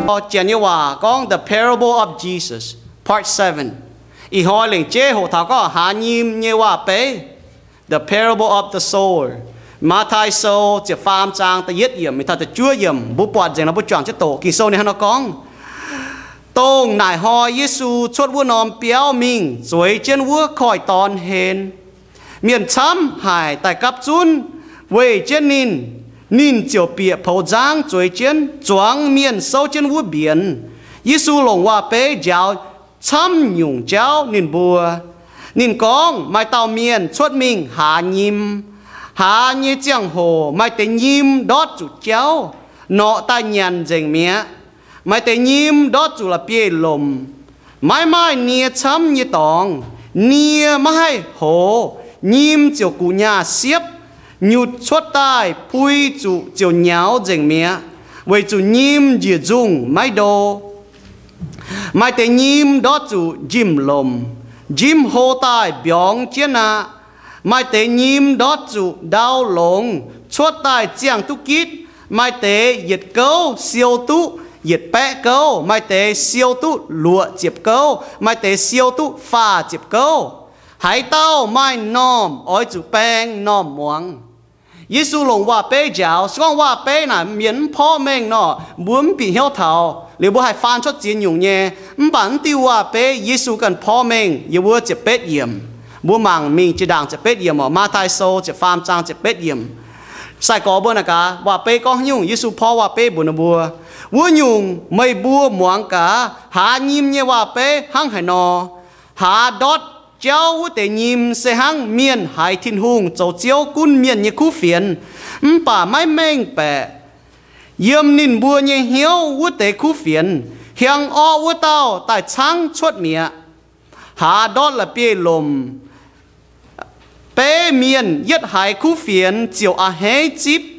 Janx nyei waac gorngv The Parable of Jesus, Part seven. Ih hnoi lengc jeiv hoqc taux gorngv Haaz Nyim Nyei Waac-Beiv, The Parable of the Sower, Matv^taai Sou ziepc faam zaang da'yietv yiemc mingh taux da'juov yiemc. Mbuo buatc nzengc nor mbuo juangc jienv doqc. Ging-Sou ninh hnangv nor gorngv, Dongh naaic hnoi Yesu cuotv wuov norm biauv mingh zueiz jienv wuov koiv-dorn hlen. Mienh camv haic daaih gapv zunv weih jienv ninh. Ninh ziouc bieqc poux nzangv zueiz jienv, zuangx mienh souv jienv wuov mbienx. Yesu longc waac-beiv njaaux camv nyungc jauv ninh mbuo. Ninh gorngv, Maaih dauh mienh cuotv mingh haaz nyim. Haaz nyei ziangh hoc maaih deix nyim ndortv zuqc jauv, norqc daaih nyanc nzengc mi'aqv. Maaih deix nyim ndortv zuqc la'bieiv-lomc, maiv maaih nie camv nyei dorngx. Nie maiv haih hoz, nyim ziouc guqc nyaah siepv. Nyutc cuotv daaih pui zuqc ziouc nyaux nzengc mi'aqv, weic zuqc nyim njiec nzungh maiv ndo. Maaih deix nyim ndortv zuqc njimv-lomc, njimv hlo daaih mbiorngz jienv aqv. Maaih deix nyim ndortv zuqc ndau longx, cuotv daaih ziangh duqv gitv. Maaih deix yietc gouv siou duqv yietc baeqv gouv, maaih deix siou duqv luoqc ziepc gouv, maaih deix siou duqv faah ziepc gouv. Haaix dauh maaih m'normh oix zuqc baeng m'normh muangx. Yesu longc waac-beiv njaaux. Se gorngv waac-beiv naaic mienh mv porv mengh nor, mbuo mv bieqc hnyouv taux, liuz mbuo haih faan cuotv ziex nyungc nyei. Mv baac mv diuh waac-beiv Yesu ganh porv mengh yiem wuov ziepc betv yiemc. Mbuo mangc mingh jiex ndaangc ziepc betv yiemc oc. Matv^taai Sou ziepc faam zaang ziepc betv yiemc. Sai-gorx mbuo naaic gaax, waac-beiv gorngv haaix nyungc, Yesu porv waac-beiv mbuox ninh mbuo, Wuov nyungc meih mbuo muangx gaax, haaz nyim nyei waac-beiv hnangv haaix nor. Haaz ndortv jauv wuov deix nyim se hnangv mienh haiz Tin-Hungh zoux Ziouv gunv mienh nyei kuv fienx, mv baac maiv mengh baeqc yiem ninh mbuo nyei hnyouv wuov deix kuv fienx. Hiaang orqv wuov dauh daaih caangv cuotv mi'aqv. Haaz ndortv la'bieiv-lomc. Beiv mienh yietv haiz kuv fienx ziouc a'hneiv zipv.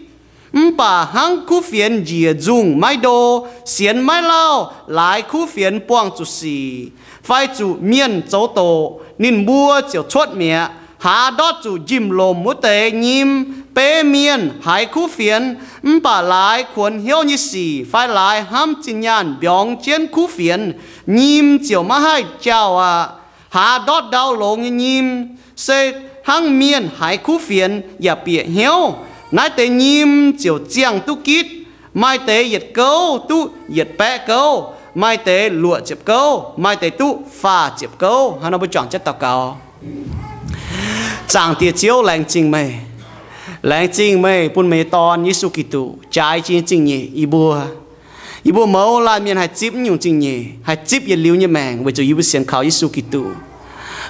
Mv baac hnangv kuv fienx njiec nzungh maiv ndo, sienx maiv lauh, laaix kuv fienx buangh zuqc sic, fai zuqc mienh zoux doqc, ninh mbuo ziouc cuotv mi'aqv. Haaz ndortv zuqc njimv-lomc wuov deix nyim. Beiv mienh haiz kuv fienx, mv baac laaix kuonx hnyouv nyei sic fai laaix hnamv zinh nyaanh mbiorngz jienv kuv fienx, nyim ziouc maiv haih jauh aqv. Haaz ndortv ndau longx nyei nyim se hnangv mienh haiz kuv fienx yaac bieqc hnyouv. Naaiv deix nyim ziouc ziangh duqv gitv. Maaih deix yietc gouv duqv yietc baeqv gouv, maaih deix luoqc ziepc gouv, maaih deix duqv faah ziepc gouv. Hnangv nor mbuo juangc jienv daux gaux. Zaangc Diex Ziouv, laengz zingh meih. Laengz zingh meih bun meih nyei Dorn, Yesu Giduc, jaaix jienv zingh nyeic yie mbuo. Yie mbuo mouz laanh mienh haih zipv nyungc zingh nyeic, haih zipv yietc liuz nyei maengc weic zuqc yie mbuo sienx kaux Yesu Giduc.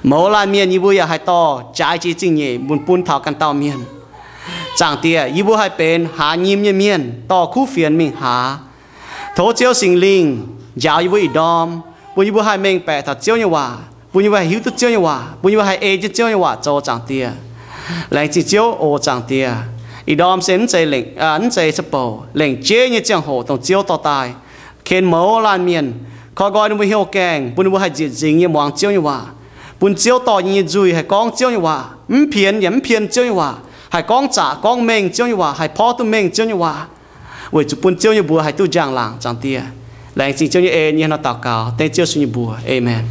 Mouz laanh mienh yie mbuo yaac haih dorh jaaix jienv zingh nyeic bun, bun taux ganh dauh mienh. Zaangc Diex, yie mbuo haih benx haaz nyim nyei mienh dorh kuv fienx mingh haaz. Tov Ziouv Singx Lingh njaaux yie mbuo ih ndorm, bun yie mbuo haih mengh baeqc taux Ziouv nyei waac, bun yie mbuo haih hiuv duqv Ziouv nyei waac, bun yie mbuo haih ei jienv Ziouv nyei waac zoux, Zaangc Diex. Laengz zingh Ziouv oc, Zaangc Diex. Ih ndorm se mv zeiz lengc, mv zeiz ziangh hoc, lengc jeiv nyei ziangh hoc dongh Ziouv dorh daaih ken mouz laanh mienh, koi nqoi ninh mbuo hnyouv gaengh, bun ninh mbuo haih nzieqc nzingx nyei muangx Ziouv nyei waac, bun Ziouv dorh nyei nzuih haih gorngv Ziouv nyei waac, mv pienx yaac mv pien Ziouv nyei waac, haih gorngv zaqc gorngv mengh Ziouv nyei waac, haih porv duqv mengh Ziouv nyei waac, weic zuqc bun Ziouv nyei mbuox haih duqv njang-laangc, Zaangc Diex. Laengz zingh Ziouv nyei en, yie hnangv nor daux gaux dengv Ziouv Yesu nyei mbuox, aamen.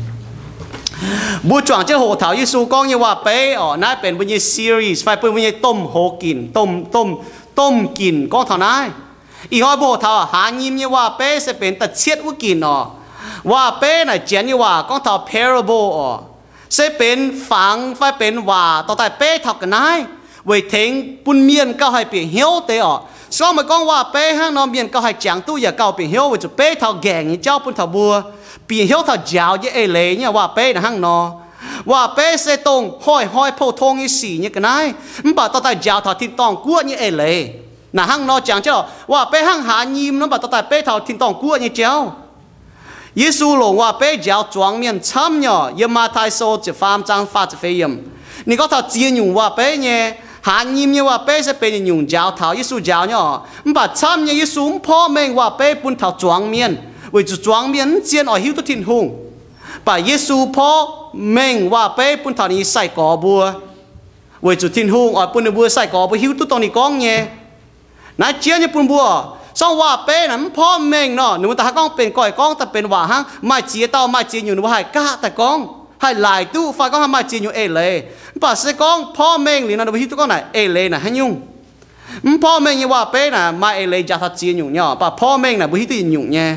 Mbuo juangc jienv hoqc taux Yesu gorngv nyei waac-beiv oc. Naaiv benx mbuo nyei series fai bun mbuo nyei domh hoz ginc, domh, domh, domh ginc gorngv taux naaiv. Ih hnoi mbuo hoqc taux haaz nyim nyei waac-beiv se benx da'cietv wuov ginc oc. Waac-beiv naaic Janx nyei waac gorngv taux parable oc. Se benx fangx fai benx waac dorh daaih beiv taux ga'naaiv weic tengx bun mienh gauh haih bieqc hnyouv deix oc. Se gorngv meih gorngv waac-beiv hnangv nor, mienh gauh haih jangx duqv yaac gauh bieqc hnyouv weic zuqc beiv taux nqaengc nyei jauv bun taux mbuo bieqc hnyouv taux njaaux nyei eix leiz nyei waac-beiv naaic hnangv nor. Waac-beiv se dongh hoic hnoi pou-tong nyei sic nyei ga'naaiv, mv baac dorh daaih njaaux taux tin-dorngh guoqv nyei eix leiz. Naaic hnangv nor jangx jienv oc, waac-beiv hnangv haaz nyim nor, mv baac dorh daaih beiv taux tin-dorngh guoqv nyei jauv. Yesu longc waac-beiv njaaux zuangx mienh camv nyei oc. Yiem Matv^taai Sou ziepc faam zaang faah ziepc feix yiemc, ninh gorngv taux ziex nyungc waac-beiv nyei. Haaz nyim nyei waac-beiv se benx nyungc njaaux taux Yesu njaaux nyei oc. Mv baac camv nyei Yesu mv porv mengh waac-beiv bun taux zuangx mienh, weic zuqc zuangx mienh mv zien oix hiuv duqv Tin-Hungh. Mv baac Yesu porv mengh waac-beiv bun taux ninh nyei sai-gorx mbuo, weic zuqc Tin-Hungh oix bun ninh mbuo sai-gorx mbuo hiuv duqv dongh ninh gorngv nyei. Naaiv jiex nyei bun mbuo, Sorng waac-beiv naaic mv porv mengh nor, ninh mbuo daaih haih gorngv benx goih gorngv daaih benx waac hnangv. Maaih ziex dauh maaih ziex nyungc ninh mbuo haih gaqv daaih gorngv, haih laaic duqv fai gorngv haih maaih ziex nyungc eix leiz. Mv baac se gorngv porv mengh liuz nor, ninh mbuo hiuv duqv gorngv naaic eix leiz naaic haaix nyungc. Mv porv mengh nyei waac-beiv naaic maaih eix leiz njaaux taux ziex nyungc nyei, mv baac porv mengh naaic mbuo hiuv duqv yietc nyungc nyei.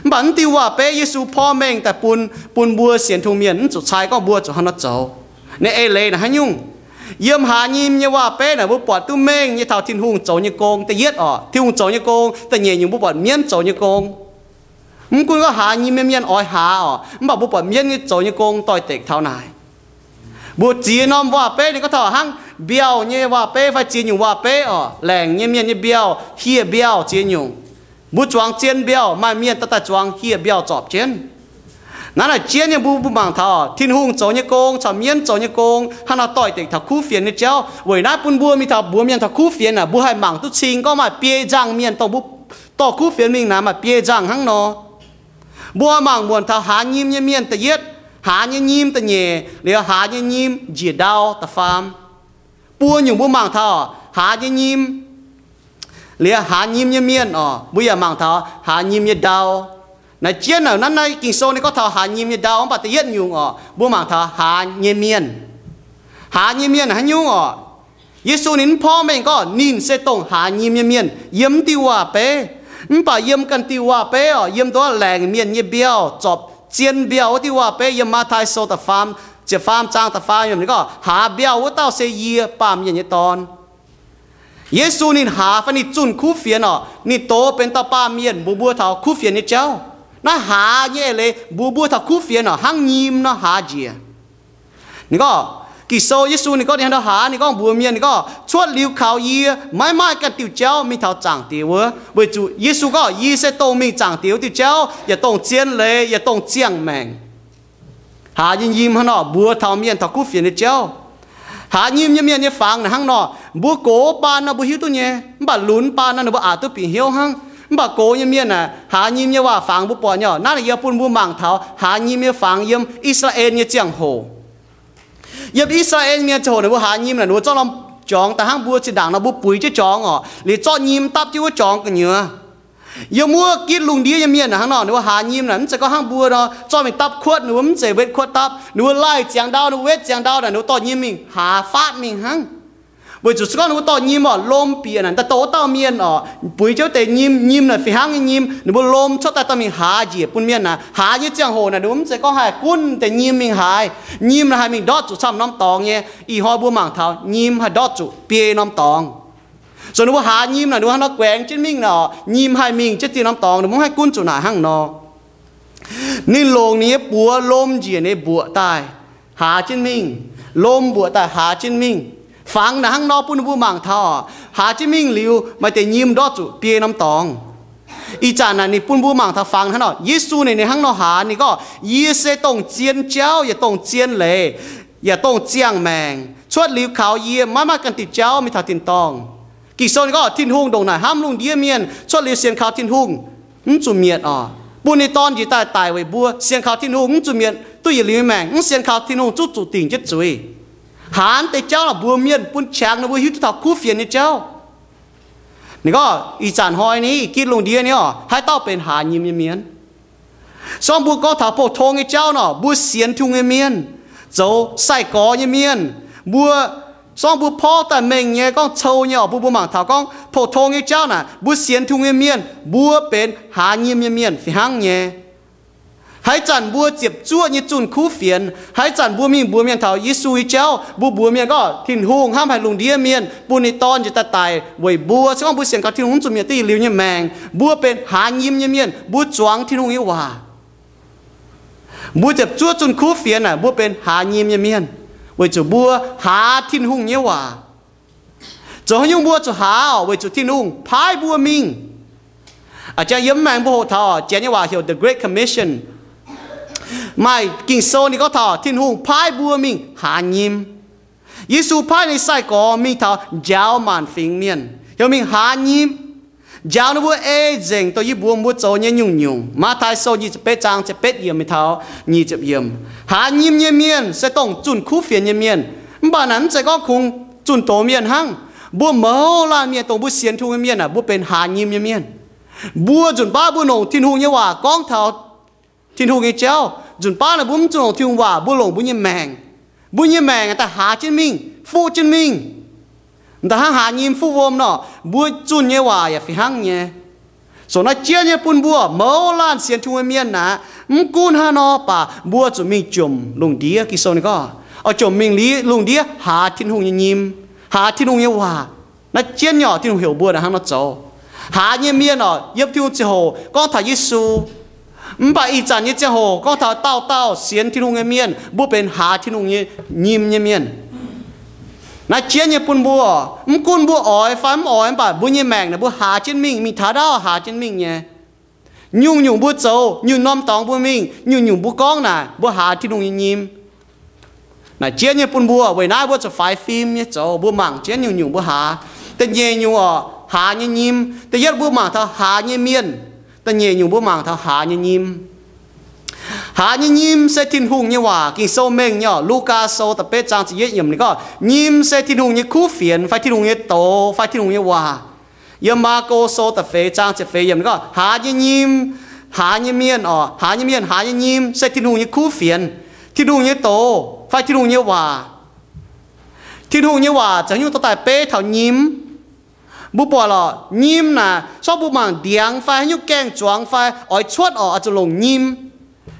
Mv baac mv diuh waac-beiv Yesu porv mengh daaih bun, bun mbuo sienx Tin-Hungh mienh mv zuqc cai gorngv mbuo zuqc hnangv nor zoux. Naaiv eix leiz naaic haaix nyungc? Yiem haaz nyim nyei waac-beiv naaic mbuo buatc duqv mengh nyei taux Tin-Hungh zoux nyei gong. Da'yietv orqc, Tin-Hungh zoux nyei gong. Da'nyeic nyungc mbuo buatc mienv zoux nyei gong. Mv gunv gorngv haaz nyim nyei mienh oix haaz orqc, mv baac mbuo buatc mienv nyei zoux nyei gong doix-dekc taux naaic. Mbuo ziex norm waac-beiv ninh gorngv taux hnangv mbiauh nyei waac-beiv fai ziex nyungc waac-beiv orqc, laengc nyei mienh nyei mbiauh, hieh mbiauh ziex nyungc. Mbuo zuangx zien mbiauh, maaih mienh daaih daaih zuangx hieh mbiauh zorpc jienv. Naaiv naaic jienv nyei mbuo, mbuo mangc taux Tin-Hungh zoux nyei gong caux mienv zoux nyei gong hnangv nor doix-dekc taux kuv fienx nyei jauv. Weic naaiv bun mbuo mingh taux mbuox mienh taux kuv fienx naaic, mbuo haih mangc duqv cing gorngv maaih biei nzangh mienh dongh mbuo dorh kuv fienx mingh naaic maaih biei nzangh hnangv nor. Mbuo mangc muonc taux haaz nyim nyei mienh da'yietv, haaz nyei nyim da'nyeic, liuz haaz nyei nyim njiec ndau da'faam. Buo nyungc mbuo mangc taux haaz nyei nyim, liuz haaz nyim nyei mienh orqc, mbuo yaac mangc taux haaz nyim nyei ndau. Naaiv jienv naaic, naaiv naaiv Ging-Sou ninh gorngv taux haaz nyim nyei ndau, mv baac da'yietv nyungc orqc, mbuo mangc taux haaz nyei mienh. Haaz nyei mienh haaix nyungc orqc? Yesu ninh mv porv mengh gorngv ninh se dongh haaz nyim nyei mienh yiem mv diuh waac-beiv. Mv baac yiem ganh diuh waac-beiv orqc, yiem ndortv laengc mienh nyei mbiauh, zorpc zien mbiauh wuov diuh waac-beiv, yiem Matv^tai Sou da'faam, ziepc faam zaang da'faam yiemc ninh gorngv, haaz mbiauh wuov dauh se yie, Baamh Mienh nyei Dorn. Yesu ninh haaz fai ninh zunh kuv fienx orqc, ninh doz benx dauh baamh mienh mbuox mbuo taux kuv fienx nyei jauv. Naaiv haaz nyei eix leiz mbuox mbuo taux kuv fienx orqc, hnangv nyim nor haaz njiec. Ninh gorngv, Ging-Sou Yesu ninh gorngv ninh hnangv nor haaz, ninh gorngv mbuox mienh, ninh gorngv, cuotv liuz kaux yie maiv maaih ganh diuh jauv mingh taux Zaangc Diex wuov. Weic zuqc Yesu gorngv, yie se dongh mingh Zaangc Diex wuov diuh jauv, yaac dongh zien leiz, yaac dongh ziangh maengc. Haaz nyei nyim hnangv nor mbuox taux mienh taux kuv fienx nyei jauv. Haaz nyim nyei mienh nyei fangx naaic hnangv nor, mbuo gox baan nor mbuo hiuv duqv nyei, mv baac lunx baan nor ninh mbuo aqc duqv bieqc hnyouv hnangv. Mv baac gox nyei mienh aah, haaz nyim nyei waac-fangx mbuo buatc nyei. Naaiv naaic yie bun mbuo mangc taux haaz nyim nyei fangx yiem I^saa^laa^en nyei ziangh hoc. Yiem I^saa^laa^en mienh ziangh hoc ninh mbuo haaz nyim naaic, ninh mbuo zorqv norm jorngx daaih hnangv mbuo zinh ndaangc nor mbuo buix jienv jorngx orqc, liuz zorqv nyim dapv jienv wuov jorngx gu'nyuoz. Yiem wuov gitv lungh ndiev nyei mienh naaic hnangv nor, ninh mbuo haaz nyim naaic mv zeiz gorngv hnangv mbuo nor zorqv mingh dapv kuotv, ninh mbuo mv zeiz wetv kuotv dapv, ninh mbuo laih ziangx ndau, ninh mbuo wetv ziangx ndau naaic, ninh mbuo dorh nyim mingh haaz fatv mingh hnangv. Weic zuqc se gorngv ninh mbuo dorh nyim orqc, lom bieqc naaic, daaih dongh wuov dauh mienh orqc, buix jienv wuov deix nyim, nyim naaic fih hnangv nyei nyim, ninh mbuo lom cuotv daaih dorh mingh haaz njiec bun mienh naaic. Haaz nyei ziangh hoc naaic ninh mbuo mv zeiz gorngv haih gunv deix nyim mingh haaix. Nyim naaic haih mingh ndortv zuqc camv norm dorngx nyei. Ih hnoi mbuo mangc taux nyim haih ndortv zuqc biei norm dorngx. Zoux ninh mbuo haaz nyim naaic, ninh mbuo hnangv nor guaengx jienv mingh naaic, nyim haih mingh jienv diuh norm dorngx, ninh mbuo mv haih gunv zuqc naaic hnangv nor. Ninh longc ninh nyei buoz lom njiec ninh mbuoqc daaih haaz jienv mingh, lom mbuoqc daaih haaz jienv mingh. Fangx naaic hnangv nor bun ninh mbuo mangc taux, haaz jienv mingh liuz maaih deix nyim ndortv zuqc biei norm dorngx. Ih zanc naaic ninh bun mbuo mangc taux fangx hnangv nor, Yesu ninh, ninh hnangv nor haaz, ninh gorngv, yie se dongh zien jauv, yaac dongh zien leiz, yaac dongh ziangh maengc. Cuotv liuz kaux yie maiv maaih ganh diuh jauv mingh taux tin-dorngh. Ging-Sou ninh gorngv Tin-Hungh ndongc naaic hnamv lungh ndiev mienh, cuotv liuz sienx kaux Tin-Hungh mv zuqc mietc orqc, bun ninh Dorn njiec daaih daic weic mbuo. Sienx kaux Tin-Hungh mv zuqc mietc duqv yietc liuz nyei maengc, mv sienx kaux Tin-Hungh zungv zuqc dingc jienv zuiz. Haaz deix jauv naaic mbuox mienh bun qangx ninh mbuo hiuv duqv taux kuv fienx nyei jauv. Ninh gorngv ih zanc hnoi ni, ih gitv lungh ndiev ni orqc, haaix dauh benx haaz nyim nyei mienh? Sorng mbuo gorngv taux pou-tong nyei jauv nor, mbuo sienx Tin-Hungh nyei mienh, zoux sai-gorx nyei mienh, mbuo, sorng mbuo porv daaih mengh nyei gorngv cou nyei orqc, mbuo, mbuo mangc taux gorngv pou-tong nyei jauv naaic, mbuo sienx Tin-Hungh nyei mienh, mbuo benx haaz nyim nyei mienh fih hnangv nyei. Haaix zanc mbuo ziepc zuoqv nyei zunh kuv fienx, haaix zanc mbuo mingh mbuox mienh taux Yesu nyei jauv, mbuo mbuox mienh gorngv Tin-Hungh hnamv haic lungh ndiev mienh, bun ninh Dorn njiec daaih daic weic mbuo, se gorngv mbuo sienx kaux Tin-Hungh mv zuqc mietc duqv yietc liuz nyei maengc, mbuo benx haaz nyim nyei mienh, mbuo zuangx Tin-Hungh nyei waac. Mbuo ziepc zuoqv zunh kuv fienx naaic, mbuo benx haaz nyim nyei mienh, weic zuqc mbuo haaz Tin-Hungh nyei waac. Zoux haaix nyungc mbuo zuqc haaz orqc? Weic zuqc Tin-Hungh paaiv mbuo mingh. A'jang yiem mv maengx mbuo hoqc taux orqc, Janx nyei waac heuc The Great Commission. Maaih Ging-Sou ninh gorngv taux Tin-Hungh paaiv mbuo mingh haaz nyim. Yesu paaiv ninh sai-gorx mingh taux njaaux maanc fingx mienh, heuc mingh haaz nyim, njaaux ninh mbuo ei nzengc dongh yie mbuox mbuo zoux nyei nyungc-nyungc. Matv^tai Sou nyic ziepc betv zaang ziepc betv yiemc mingh taux nyic ziepc yiemc. Haaz nyim nyei mienh se dongh zunh kuv fienx nyei mienh. Mv baac naaic mv zeiz gorngv kungx zunh doz mienh hnangv. Mbuo mouz laanh mienh dongh mbuo sienx Tin-Hungh nyei mienh aah, mbuo benx haaz nyim nyei mienh. Mbuo nzunc baav mbuo longc Tin-Hungh nyei waac gorngv taux Tin-Hungh nyei jauv. Nzunc baav naaic mbuo mv zuqc longc Tin-Hungh waac, mbuo longc mbuo nyei maengc. Mbuo nyei maengc daaih haaz jienv mingh, fuqv jienv mingh. Da'hnangv haaz nyim fuqv wuom nor, mbuo zunh nyei waac yaac fih hnangv nyei. Sou naaiv jienv nyei bun mbuo mouz laanh sienx Tin-Hungh nyei mienh naaic, mv gunv hnangv nor baac mbuo zuqc mingh jomc lungh ndiev. Ging-Sou ninh gorngv, oix jomc mingh liuz lungh ndiev haaz Tin-Hungh nyei nyim, haaz Tin-Hungh nyei waac. Naaiv jienv nyei orqc, Tin-Hungh heuc mbuo hnangv nor zoux. Haaz nyei mienh orqc, yiem Tin-Hungh ziangh hoc gorngv taux Yesu. Mv baac ih zanc nyei ziangh hoc gorngv taux dauh dauh sienx Tin-Hungh nyei mienh, mbuo benx haaz Tin-Hungh nyei nyim nyei mienh. Naaiv jienv nyei bun mbuo, mv gunv mbuo oix fai mv oix, mv baac mbuo nyei maengc naaic mbuo haaz jienv mingh, mingh taux ndaauv haaz jienv mingh nyei. Nyungc-nyungc mbuo zoux, nyungc norm dorngx mbuo mingh, nyungc-nyungc mbuo gorngv naaic, mbuo haaz Tin-Hungh nyei nyim. Naaic jienv nyei bun mbuo, weic naaiv mbuo zuqc faix fim nyei zoux, mbuo mangc jienv nyungc-nyungc mbuo haaz. Da'nyeic nyungc orqc, haaz nyei nyim. Da'yietv mbuo mangc taux haaz nyei mienh. Da'nyeic nyungc mbuo mangc taux haaz nyei nyim. Haaz nyei nyim se Tin-Hungh nyei waac. Ging-Sou mengh nyei orqc, Lugaa Sou da'betv zaang ziepc yietv yiemc ninh gorngv, nyim se Tin-Hungh nyei kuv fienx fai Tin-Hungh nyei doz fai Tin-Hungh nyei waac. Yiem Maako Sou da'feix zaang ziepc feix yiemc ninh gorngv, haaz nyei nyim, haaz nyei mienh orqc, haaz nyei mienh, haaz nyei nyim se Tin-Hungh nyei kuv fienx, Tin-Hungh nyei doz fai Tin-Hungh nyei waac. Tin-Hungh nyei waac zoux nyungc dorh daaih beiv taux nyim. Mbuo buatc lorqc, nyim naaic, sortv mbuo mangc ndiangx fai haaix nyungc gaeng-zuangx fai oix cuotv orqc, oix zuqc longc nyim.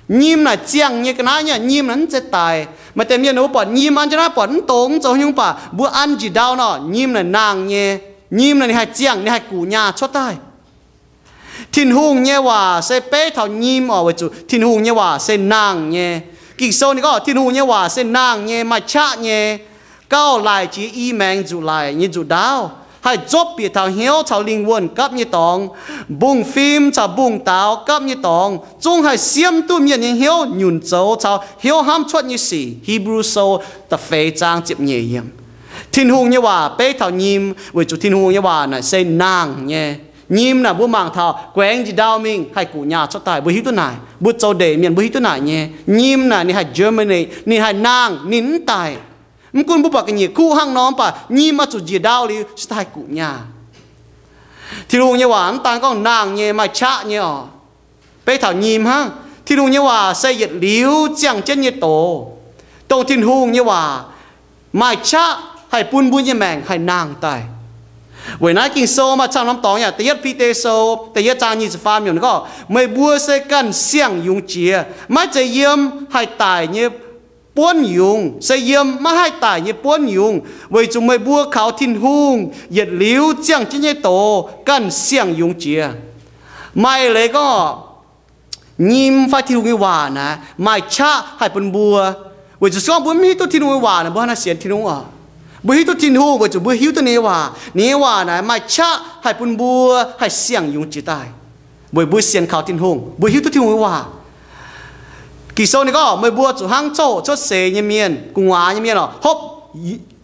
Nyim naaic ziangh nyei ga'naaiv nyei, nyim naaic mv zeiz daic. Maaih deix mienh mbuo buatc nyim an jienv naaiv buatc mv dongz, mv zoux haaix nyungc, mv baac mbuo an njiec ndau nor, nyim naaic nangh nyei. Nyim naaic ninh haih ziangh, ninh haih guqc nyaah cuotv daaih. Tin-Hungh nyei waac se beiv taux nyim orqc, weic zuqc Tin-Hungh nyei waac se nangh nyei. Ging-Sou ninh gorngv Tin-Hungh nyei waac se nangh nyei, maaih qaqv nyei, gauh laic jiex i maengx nzuqc laic nyei nzuqc ndaauv, haih nzopv bieqc taux hnyouv caux lingh wuonh gapv nyei dorngx, mbungv-fim caux mbungv-daaux gapv nyei dorngx, zungv haih siemv duqv mienh nyei hnyouv nyunc zoux caux hnyouv hnamv cuotv nyei sic. Hipv^lu Sou da'feix zaang ziepc nyeic yiemc. Tin-Hungh nyei waac beiv taux nyim, weic zuqc Tin-Hungh nyei waac naaic se nangh nyei. Nyim naaic mbuo mangc taux guaengx njiec ndau mingh haih guqc nyaah cuotv daaih. Mbuo hiuv duqv naaic, mbuo zoux ndeic mienh mbuo hiuv duqv naaic nyei. Nyim naaic ninh haih germinate, ninh haih nangh, ninh mv daic. Mv gunv mbuo buatc ga'nyiec kuv hnangv nor, mv baac nyim oix zuqc njiec ndau liuz se daaih haih guqc nyaah. Tin-Hungh nyei waac mv daan gorngv nangh nyei, maaih qaqv nyei orqc. Beiv taux nyim hnangv. Tin-Hungh nyei waac se yietc liuz ziangh jienv nyei doz, dongh Tin-Hungh nyei waac maaih qaqv haih bun mbuo nyei maengc haih nangh daaih. Weic naaiv Ging-Sou maaih camv norm dorngx yaac da'yietv Bide Sou da'yietv zaang nyic ziepc faam yiemc gorngv, meih mbuo se ganh siang-yungz jiex, maiv zeiz yiem haih daic nyei buonv yungz, se yiem maiv haih daic nyei buonv yungz, weic zuqc meih mbuo kaux Tin-Hungh yietc liuz ziangh jienv nyei doz ganh siang-yungz jiex. Maaih leiz gorngv nyim fai Tin-Hungh nyei waac naaic maaih qaqv haih bun mbuo. Weic zuqc se gorngv mbuo mv hiuv duqv Tin-Hungh nyei waac naaic, mbuo hnangv naaiv sienx Tin-Hungh oc. Mbuo hiuv duqv Tin-Hungh weic zuqc mbuo hiuv duqv ninh nyei waac. Ninh nyei waac naaic maaih qaqv haih bun mbuo haih siang-yungz jiex daaih. Weic mbuo sienx kaux Tin-Hungh, mbuo hiuv duqv Tin-Hungh nyei waac. Ging-Sou ninh gorngv, meih mbuo zuqc hnangv coqv-hoqc cuotv seix nyei mienh, gu'nguaaz nyei mienh oc, hopv,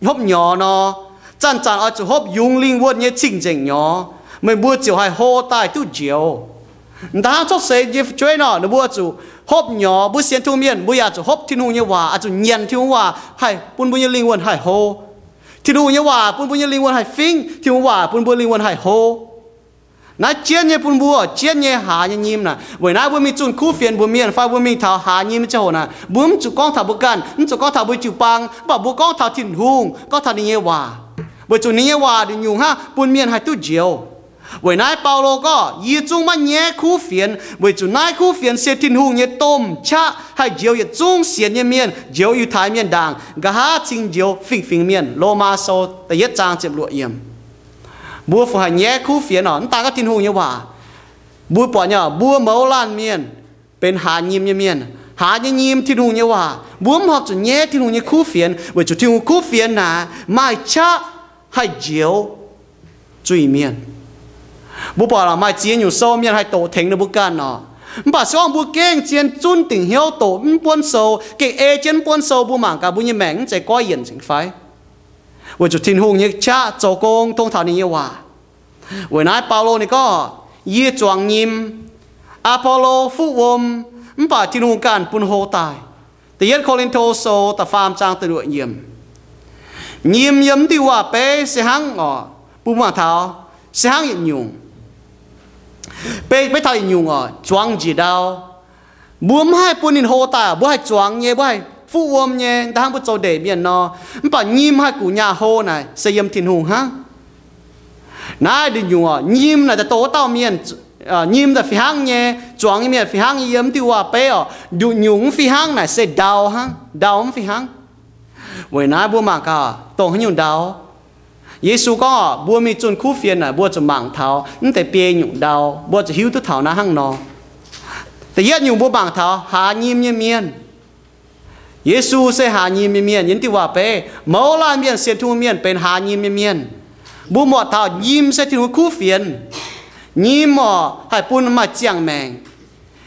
hopv nyorx nor, zanc-zanc oix zuqc hopv yungz lingh wuonh nyei cing-nzengc nyorx, meih mbuo ziouc haih hlo daaih duqv njoux. M'daaih hnangv cuotv seix nyei fu'jueiv nor, ninh mbuo zuqc hopv nyorx. Mbuo sienx Tin-Hungh mienh, mbuo yaac zuqc hopv Tin-Hungh nyei waac, oix zuqc nyanc Tin-Hungh waac haih bun mbuo nyei lingh wuonh haih hlo. Tin-Hungh nyei waac bun mbuo nyei lingh wuonh haih fingv, Tin-Hungh waac bun mbuo lingh wuonh haih hlo. Naaiv jienv nyei bun mbuo, jienv nyei haaz nyei nyim naaic. Weic naaiv mbuo mingh zunh kuv fienx mbuox mienh fai mbuo mingh taux haaz nyim nyei ziangh hoc naaic, mbuo mv zuqc gorngv taux mbuo ganh, mv zuqc gorngv taux mbuo jiu-baang, mv baac mbuo gorngv taux Tin-Hungh, gorngv taux ninh nyei waac. Weic zuqc ninh nyei waac nduqc nyungc hnangv bun mienh haih duqv njoux. Weic naaiv Baulo gorngv, yie zungv maiv nyaiv kuv fienx, weic zuqc naaiv kuv fienx se Tin-Hungh nyei domh qaqv haih njoux yietc zungv sienx nyei mienh, njoux Yiutai mienh ndaangc, nqa'haav cingx njoux fingx-fingx mienh. Lomaa Sou da'yietv zaang ziepc luoqc yiemc. Mbuo fungc haih nyaiv kuv fienx oc? Mv daan gorngv Tin-Hungh nyei waac. Mbuo buatc nyei, mbuo mouz laanh mienh benx haaz nyim nyei mienh. Haaz nyei nyim Tin-Hungh nyei waac. Mbuo mv horpc zuqc nyaiv Tin-Hungh nyei kuv fienx, weic zuqc Tin-Hungh kuv fienx naaic maaih qaqv haih njoux zuiz-mienh. Mbuo buatc maaih ziex nyungc sou mienh haih doqc tengx ninh mbuo ganh oc. Mv baac se gorngv mbuo gengh zien zunv dingc hnyouv doqc mv buonv sou, gengh ei jienv mv buonv sou, mbuo mangc gaax mbuo nyei maengc mv zeiz goiv yienc nzengc fai? Weic zuqc Tin-Hungh nyei qaqv zoux gong tong taux ninh nyei waac. Weic naaiv Baulo ninh gorngv, yie zuangx nyim, Apollo fuqv wuom, mv baac Tin-Hungh ganh bun hlo daaih. Da'yietv Ko^lin^to Sou da'faam zaang da'luoqc yiemc. Nyim yiem diuh waac-beiv se hnangv oc, bun mangc taux se hnangv yietc nyungc. Beiv, beiv taux yietc nyungc oc, zuangx njiec ndau. Mbuo mv haih bun ninh hlo daaih, mbuo haih zuangx nyei, mbuo haih fuqv wuom nyei, da'hnangv mbuo zoux ndeic mienh nor. Mv baac nyim haih guqc nyaah hlo naaic se yiem Tin-Hungh hnangv. Naaiv nduqc nyungc oc, nyim naaic daaih dongh wuov dauh mienh, nyim daaih fih hnangv nyei, zuangx nyei mienh fih hnangv nyei yiem diuh waac-beiv oc. Nduqc nyungc mv fih hnangv naaic se ndau hnangv, ndau mv fih hnangv. Weic naaiv mbuo mangc gaax dongh haaix nyungc ndau. Yesu gorngv oc, mbuo mingh zunh kuv fienx naaic, mbuo zuqc mangc taux mv deix biei nyungc ndau, mbuo zuqc hiuv duqv taux naaiv hnangv nor. Da'yietv nyungc mbuo mangc taux haaz nyim nyei mienh. Yesu se haaz nyim nyei mienh. Yiem diuh waac-beiv, mouz laanh mienh, sienx Tin-Hungh mienh benx haaz nyim nyei mienh. Mbuo muoc taux nyim se Tin-Hungh kuv fienx. Nyim oc, haih bun maaih ziangh maengc.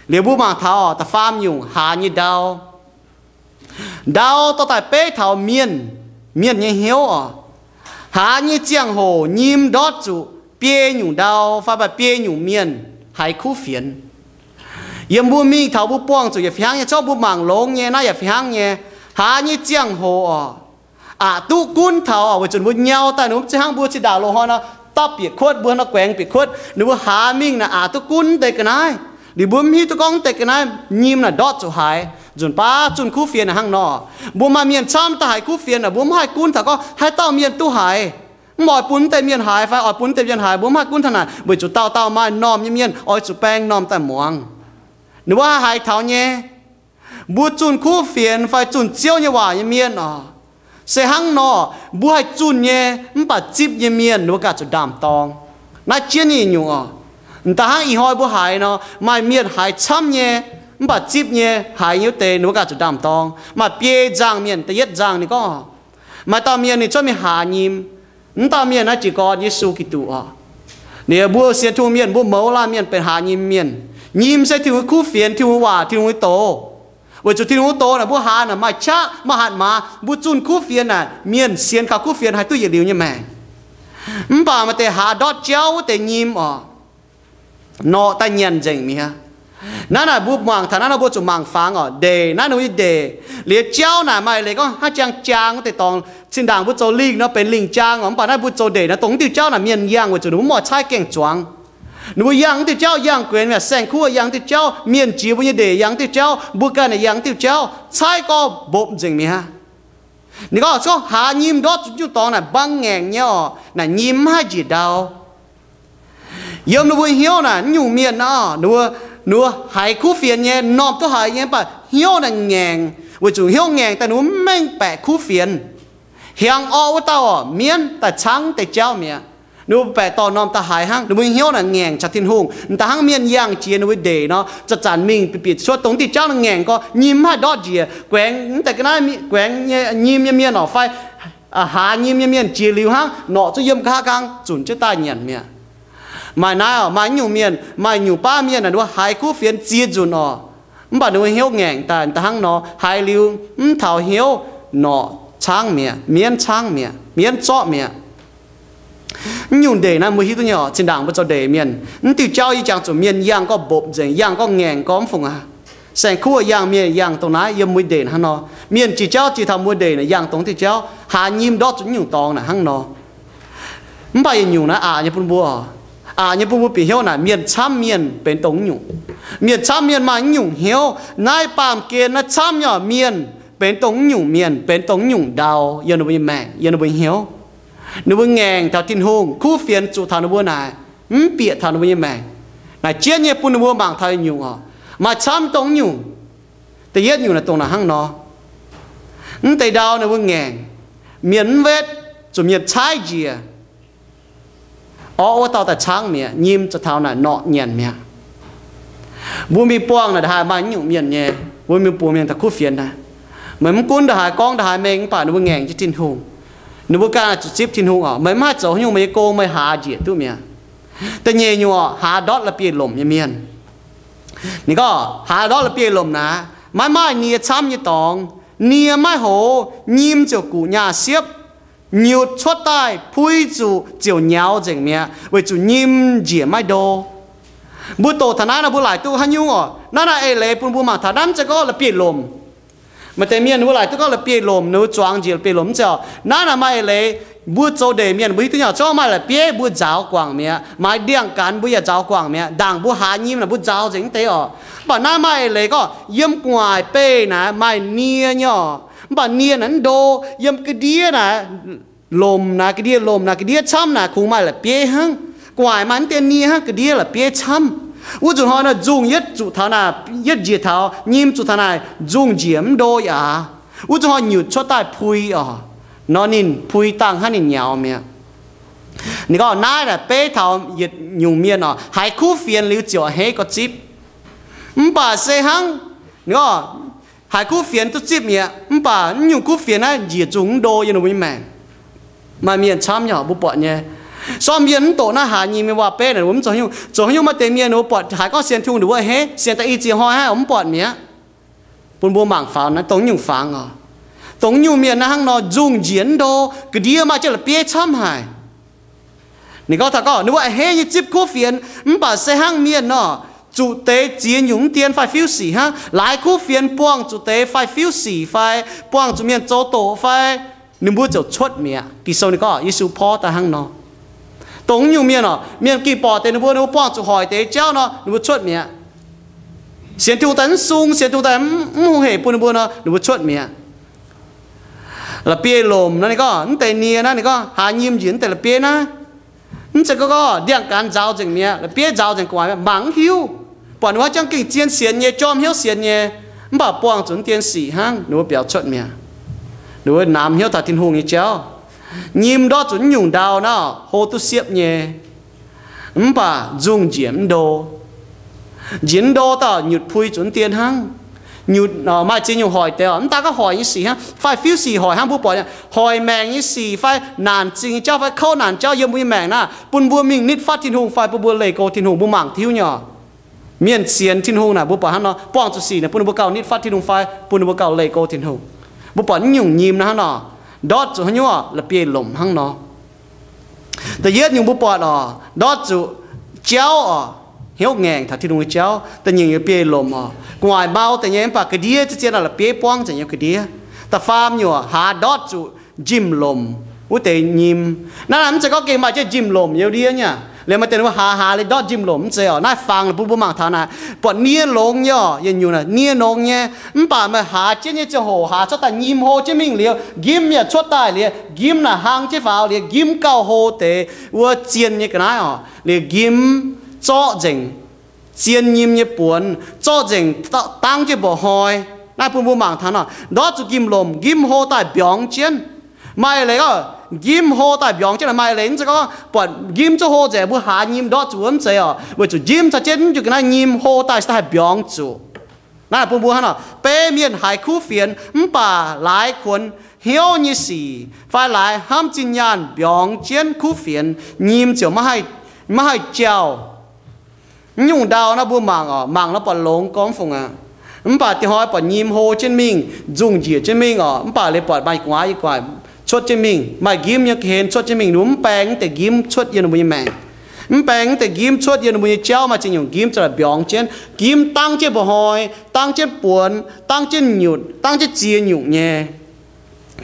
Liuz mbuo mangc taux da'faam nyungc, haaz nyei ndau. Ndau dorh daaih beiv taux mienh, mienh nyei hnyouv oc. Haaz nyei ziangh hoc nyim ndortv zuqc biei nyungc ndau fai maaih biei nyungc mienh haiz kuv fienx. Yiem mbuo mingh taux mbuo buangh zuqc yaac fih hnangv nyei, zorqv mbuo mangc longx nyei naaiv yaac fih hnangv nyei. Haaz nyei ziangh hoc oc, aqc duqv gunv taux oc, weic zuqc mbuo nyau daaih ninh mbuo za'gengh hnangv mbuo cingx ndaangc loz-hnoi nor dapv bieqc kuotv, mbuo nor guaengx bieqc kuotv, ninh mbuo haaz mingh naaic aqc duqv gunv deix ga'naaiv. Liuz mbuo mv hiuv duqv gorngv deix ga'naaiv nyim naaic ndortv zuqc haaix. Nzunc baav zunh kuv fienx naaic hnangv nor, mbuo maaih mienh camv daaih haiz kuv fienx naaic, mbuo mv haih gunv taux gorngv haaix dauh mienh duqv haiz. Mv oix bun mv deix mienh haiz fai oix bun mv deix mienh haiz, mbuo mv haih gunv taux naaic, weic zuqc dauh dauh maaih m'normh nyei mienh oix zuqc baeng m'normh daaih muangx, ninh mbuo haih haiz taux nyei. Mbuo zunh kuv fienx fai zunh Ziouv nyei waac nyei mienh oc, se hnangv nor, mbuo haih zunh nyei, mv baac zipv nyei mienh ninh mbuo ganh zuqc ndaam-dorng. Naaiv jienv nyei nyungc oc. M'daaih hnangv ih hnoi mbuo haiz nor, maaih mienh haiz camv nyei, mv baac zipv nyei haiz nyei wuov deix ninh mbuo ganh zuqc ndaam-dorng. Maaih biei nzangc mienh, da'yietv nzangc ninh gorngv, maaih dauh mienh ninh cuotv mingh haaz nyim. Mv dauh mienh naaiv jiez gorn Yesu Giduc oc. Liuz mbuo sienx Tin-Hungh mienh, mbuo mouz laanh mienh benx haaz nyim mienh. Nyim se Tin-Hungh kuv fienx, Tin-Hungh waac, Tin-Hungh doz. Weic zuqc Tin-Hungh doz naaic mbuo haaz naaic maaih qaqv maaih hatc maaz, mbuo zunh kuv fienx naaic, mienh sienx kaux kuv fienx haih duqv yietc liuz nyei maengc. Mv baac maaih deix haaz ndortv jauv wuov deix nyim oc, norqc daaih nyanc nzengc mi'aqv. Naaiv naaic mbuo mangc taux naaiv nor mbuo zuqc mangc fangx oc. Ndeic naaiv ninh mbuo nyei ndeic, liuz jauv naaic maaih leiz gorngv hnangv jaang jaang wuov deix dorngx. Zinh ndaangc mbuo zoux lingh nor benx lingh jaang oc, mv baac naaiv mbuo zoux ndeic naaiv dongh mv diuh jauv naaic mienh yangh weic zuqc ninh mbuo mv oix caaiv gaengh zuangx. Ninh mbuo yangh mv diuh jauv, yangh guenx mi'aqv, saeng-kuv yangh diuh jauv, mienh jiex mbuo nyei ndeic yangh diuh jauv, mbuo ganh yangh diuh jauv, caaiv gorngv mbopv nzengc mi'aqv. Ninh gorngv, haaz nyim ndortv zuqc nyungc dorngx naaic mbang ngaengc nyei oc. Naaic nyim mv haih njiec ndau. Yiem ninh mbuo hnyouv naaic, nyungc mienh naaic, ninh mbuo haiz kuv fienx nyei, m'normh duqv haiz nyei, mv baac hnyouv naaic ngaengc. Weic zuqc hnyouv ngaengc daaih ninh mbuo mv mengh baeqc kuv fienx. Hiaangx orqv wuov dauh oc, mienv daaih caangv deix jauv mi'aqv. Ninh mbuo baeqc dorh m'normh daaih haiz hnangv. Ninh mbuo hnyouv naaic ngaengc caux Tin-Hungh. M'daaih hnangv mienh yangh jiex ninh mbuo ndeic nor, zanc-zanc mingh bieqc bieqc cuotv dongh diuh jauv naaiv ngaengc gorx, nyim mv haih ndortv njiec. Guaengx mv deix ga'naaiv, guaengx nyei nyim nyei mienh oc fai haaz nyim nyei mienh jiex liuz hnangv, norqc zuqc yiem nqa'haav nqaang zunc jienv daaih nyanc mi'aqv. Maaih naaiv oc, maaih nyungc mienh, maaih nyungc baav mienh naaic ninh mbuo haiz kuv fienx ziex nzunc oc, mv baac ninh mbuo hnyouv ngaengc daaih, da'hnangv nor haiz liuz mv taux hnyouv, norqc caangv mi'aqv, mienv caangv mi'aqv, mienv zorqv mi'aqv. Mv nyungc ndeic naaiv mbuo hiuv duqv nyei oc. Zinh ndaangc mbuo zoux ndeic mienh, mv diuh jauv yie jangx zuqc mienh yangh gorngv mbopv nzengc, yangh gorngv ngaengc gorngv mv fungc aqv. Saeng-kuv yangh, mienh yangh dongh naaiv yiem mbuo ndeic hnangv nor. Mienh jiex jauv jiex taux mbuo ndeic naaic, yangh dongh diuh jauv, haaz nyim ndortv zuqc nyungc dorngx naaic hnangv nor. Mv baac yietc nyungc naaiv aqc nyei bun mbuo, aqc nyei bun mbuo bieqc hnyouv naaic, mienh camv mienh benx dongh nyungc. Mienh camv mienh maaih nyungc hnyouv. Naaiv baamh gen naaiv camv nyei mienh benx dongh nyungc mienh, benx dongh nyungc ndau yiem ninh mbuo nyei maengc, yiem ninh mbuo nyei hnyouv. Ninh mbuo ngaengc taux Tin-Hungh, kuv fienx zuqc taux ninh mbuo naaic, mv bieqc taux ninh mbuo nyei maengc. Naaic jienv nyei bun ninh mbuo mangc taux yietc nyungc oc. Maaih camv dongh nyungc. Da'yietv nyungc naaic dongh naaic hnangv nor. Mv deix ndau ninh mbuo ngaengc, mienh mv wetv, zuqc mienh caaiv njiec. Orqv wuov dauh daaih caangv mi'aqv, nyim zuqc taux naaic norqc nyanc mi'aqv. Mbuo mingh buangh naaic ndaaih maaih nyungc mienh nyei, mbuo mingh buangh mienh daaih kuv fienx naaic. Meih mv gunv ndaaih gorngv ndaaih mengh mv baac ninh mbuo ngaengc jienv Tin-Hungh. Ninh mbuo ganh zuqc zipv Tin-Hungh oc. Meih mv haih zoux haaix nyungc, meih nyei gong meih haaz njiec duqv mi'aqv. Da'nyeic nyungc oc, haaz ndortv la'bieiv-lomc nyei mienh. Ninh gorngv haaz ndortv la'bieiv-lomc naaic, maiv maaih nie camv nyei dorngx, nie maiv hoz, nyim ziouc guqc nyaah siepv, nyutc cuotv daaih pui zuqc ziouc nyaux nzengc mi'aqv, weic zuqc nyim njiec maiv ndo. Mbuo doqc taux naaiv nor mbuo laaic duqv haaix nyungc oc? Naaiv naaiv eix leiz bun mbuo mangc taux naaiv mv zeiz gorngv la'bieiv-lomc. Maaih deix mienh ninh mbuo laaic duqv gorngv la'bieiv-lomc, ninh mbuo zuangx njiec la'bieiv-lomc mv zeiz oc. Naaiv naaic maaih eix leiz Mbuo zoux ndeic mienh mbuo hiuv duqv nyei oc, zungv maaih la'bieiv mbuo nzaaux guangc mi'aqv. Maaih ndiangx-gaanx mbuo yaac nzaaux guangc mi'aqv. Ndaangc mbuo haaz nyim naaic mbuo nzaaux nzengc mv deix oc. Mv baac naaiv maaih eix leiz gorngv yiem gu'nguaaic beih naaic maaih nie nyei oc. Mv baac nie naaic mv ndo. Yiem ga'ndiev naaic, lomc naaic, ga'ndiev lomc naaic, ga'ndiev camv naaic kungx maaih la'bieiv hnangv. Gu'nguaaic maaih mv dien nie hnangv, ga'ndiev la'bieiv camv. Wuov nzunc hnoi naaic nzungh yietv zuqc taux naaic, yietv njiec taux nyim zuqc taux naaic nzungh njiec mv ndo yaac. Wuov nzunc hnoi nyutc cuotv daaih pui oc. Nor ninh pui dangh hnangv ninh nyaux mi'aqv. Ninh gorngv naaiv naaic beiv taux yietc nyungc mienh oc, haiz kuv fienx liuz ziouc a'hneiv gorx-zipv. Mv baac se hnangv, ninh gorngv haiz kuv fienx duqv zipv mi'aqv, mv baac mv nyungc kuv fienx naaiv njiec nzungh mv ndo yiem ninh mbuo nyei maengc. Maaih mienh camv nyei oc, mbuo buatc nyei. Sortv mienh mv doqc naaiv haaz nyim nyei waac-beiv naaic, mbuo mv zoux haaix nyungc, zoux haaix nyungc maaih deix mienh ninh mbuo buatc haiz gorngv sienx Tin-Hungh ninh mbuo a'hneiv, sienx da'ih ziex hnoi hnangv oc, mv buatc mi'aqv. Bun mbuo mangc faaux naaiv dongh nyungc fangx oc. Dongh nyungc mienh naaiv hnangv nor nzungh njiec mv ndo, ga'ndiev maaih jienv la'bieiv camv haic. Ninh gorngv taux gorngv ninh mbuo a'hneiv nyei zipv kuv fienx, mv baac se hnangv mienh nor, zuqc deix ziex nyungc mv dien fai fiuv sic hnangv. Laaix kuv fienx buangh zuqc deix fai fiuv sic fai buangh zuqc mienh zoux doqc fai, ninh mbuo ziouc cuotv mi'aqv. Ging-Sou ninh gorngv Yesu porv daaih hnangv nor. Dongh nyungc mienh oc, mienh ging borqc deix ninh mbuo, ninh mbuo buangh zuqc hoic deix jauv nor, ninh mbuo cuotv mi'aqv. Sienx Tin-Hungh daaih mv sung, sienx Tin-Hungh daaih mv hungh hec bun ninh mbuo nor, ninh mbuo cuotv mi'aqv. La'bieiv-lomc naaiv ninh gorngv, mv deix nie naaiv ninh gorngv haaz nyim njiec mv deix la'bieiv naaiv. Mv zeiz gorngv ndiangx-gaanx nzaaux nzengc mi'aqv, la'bieiv nzaaux nzengc gu'nguaaic mangc mv hiuv. Buatc ninh wuov jangv gengh zien sienx nyei, jorm hnyouv sienx nyei, mv baac buangh zuqc mv dien sic hnangv, ninh mbuo biaux cuotv mi'aqv. Ninh mbuo namx hnyouv taux Tin-Hungh nyei jauv. Nyim ndortv zuqc mv nyungc ndau naaiv hlo duqv siepv nyei, mv baac nzungh njiec mv ndo. Njiec mv ndo dauh nyutc pui zuqc mv dien hnangv. Nyutc maaih ziex nyungc hoic deix oc, mv daaih gorngv hoic nyei sic hnangv, fai fiuv sic hoic hnangv, mbuo buatc hoic maengc nyei sic fai naanc zingh nyei jauv fai kouv naanc jauv yiem mbuo nyei maengc naaiv, bun mbuo mingh nitv fatv Tin-Hungh fai bun mbuo leih go Tin-Hungh, mbuo mangc tiuv nyei oc. Mienh sienx Tin-Hungh naaic, mbuo buatc hnangv nor buangh zuqc sic naaic, bun ninh mbuo gauh nitv fatv Tin-Hungh fai bun ninh mbuo gauh leih go Tin-Hungh. Mbuo buatc naaiv nyungc nyim naaiv hnangv nor, ndortv zuqc haaix nyungc oc, la'bieiv-lomc hnangv nor. Da'yietv nyungc mbuo buatc oc, ndortv zuqc jauv oc, hnyouv ngaengc taux Tin-Hungh nyei jauv. Da'nyeic nyungc la'bieiv-lomc oc, gu'nguaaic mau deix nyei mv baac ga'ndiev ziex ziex naaic la'bieiv buangv nzengc nyei ga'ndiev. Da'faam nyungc oc, haaz ndortv zuqc njimv-lomc wuov deix nyim. Naaiv naaic mv zeiz gorngv gengh maaih jienv njimv-lomc youz ndie nyei aqv. Liemh maaih deix ninh mbuo haaz haaz liuz ndortv njimv-lomc mv zeiz oc. Naaiv fangx bun mbuo mangc taux naaic, buatc nie longx nyei oc, yietc nyungc naaic nie longx nyei. Mv baac meih haaz jienv nyei ziangh hoc haaz cuotv daaih nyim hlo jienv mingh liuz, njimv yaac cuotv daaih liuz, njimv naaic hlang jienv faaux liuz, njimv gauh hlo deix wuov zien nyei ga'naaiv oc. Liuz njimv zorqv nzengc zien nyim nyei buonc, zorqv nzengc dangv jienv mba'hnoi. Naaiv bun mbuo mangc taux nor, ndortv zuqc njimv-lomc, njimv hlo daaih mbiorngz jienv. Maaih leiz gorngv njimv hlo daaih mbiorngz jienv, maaih leiz mv zeiz gorngv buatc njimv zungv hlo nzengc mbuo haaz nyim ndortv zuqc wuov, mv zeiz oc. Weic zuqc njimv caux jienv mv juqc ga'naaiv nyim hlo daaih se daaih mbiorngz zuqc. Naaiv bun mbuo hnangv nor, beiv mienh haiz kuv fienx mv baac laaix kuonx hnyouv nyei sic fai laaix hnamv zinh nyaanh mbiorngz jienv kuv fienx, nyim ziouc maiv haih jauh. Mv nyungc ndau naaiv mbuo mangc oc, mangc nor buatc longx gormx fungc aqv. Mv baac diex hnoi buatc nyim hlo jienv mingh, nzungh njiec jienv mingh oc. Mv baac liuz buatc maaih gu'nguaaz yiem gu'nguaaic cuotv jienv mingh, maaih njimv nyei ga'hlen cuotv jienv mingh. Ninh mbuo mv baeng mv deix njimv cuotv yiem ninh mbuo nyei maengc. Mv baeng mv deix njimv cuotv yiem ninh mbuo nyei jauv, maaih ziex nyungc njimv ziouc la'biorngz jienv. Njimv dangv jienv mba'hnoi, dangv jienv buonc, dangv jienv nyutc, dangv jienv ziex nyungc nyei,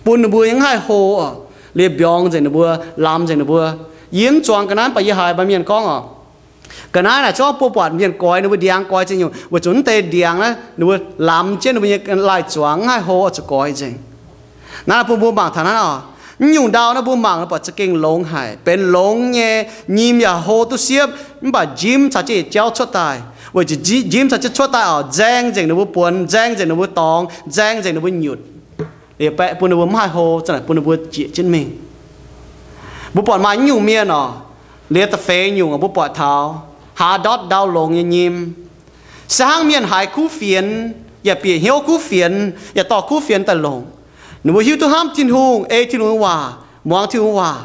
bun ninh mbuo mv haih hlo oc. Liuz mbiorngz nzengc ninh mbuo, lamz nzengc ninh mbuo. Yie mv zuangx ga'naaiv, mv baac yie haiz maaih mienh gorngv oc, ga'naaiv naaic zungv mbuo buatc mienh goix ninh mbuo ndiangx, goix ziex nyungc, weic zuqc mv deix ndiangx naaiv ninh mbuo lamz jienv ninh mbuo nyei lai-zuangx, mv haih hlo oix zuqc goix nzengc. Naaiv bun mbuo mangc taux naaiv oc. Mv nyungc ndau naaiv mbuo mangc buatc za'gengh longx haic, benx longx nyei. Nyim yaac hlo duqv siepv, mv baac njimv caux jienv yietc jauv cuotv daaih. Weic zuqc njimv caux jienv cuotv daaih oc, nzaeng nzengc ninh mbuo buonc, nzaeng nzengc ninh mbuo dorngx, nzaeng nzengc ninh mbuo nyutc. Liuz baeqc bun ninh mbuo mv haih hlo, za'naaic bun ninh mbuo jieqc jienv mingh. Mbuo buatc maaih nyungc mienh oc, liuz da'feix nyungc mbuo buatc taux haaz ndortv ndau longx nyei nyim. Se hnangv mienh haiz kuv fienx, yaac bieqc hnyouv kuv fienx, yaac dorh kuv fienx daaih longc. Ninh mbuo hiuv duqv hnamv Tin-Hungh, ei Tin-Hungh nyei waac, muangx Tin-Hungh nyei waac.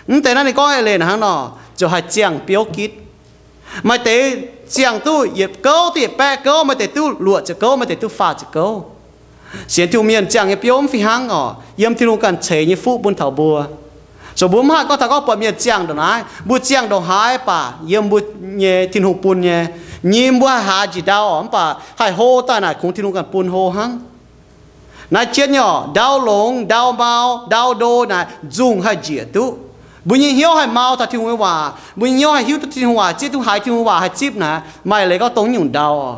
Mv deix naaiv ninh gorngv eix leiz hnangv nor, ziouc haih ziangh biouv gitv. Maaih deix ziangh duqv yietc gouv, duqv yietc baeqv gouv, maaih deix duqv luoqc ziepc gouv, maaih deix duqv faah ziepc gouv. Sienx Tin-Hungh mienh ziangh nyei biouv mv fih hnangv oc, yiem Tin-Hungh ganh ceix nyei fuqv bun taux mbuo. Zoux mbuo mv haih gorngv taux gorngv buatc mienh ziangh ndongc naaiv, mbuo ziangh ndongc haaix baac yiem mbuo nyei Tin-Hungh bun nyei. Nyim mbuo haih haaz njiec ndau oc, mv baac haih hlo daaih naaic kungx Tin-Hungh ganh bun hlo hnangv. Naaiv jienv nyei oc, ndau longx, ndau mau, ndau ndo naaic, nzungh haih njiec duqv. Mbuo nyei hnyouv haih mau taux Tin-Hungh nyei waac, mbuo nyei hnyouv haih hiuv duqv Tin-Hungh waac, zieqv duqv haiz Tin-Hungh waac haih zipv naaic, maaih leiz gorngv dongh nyungc ndau oc,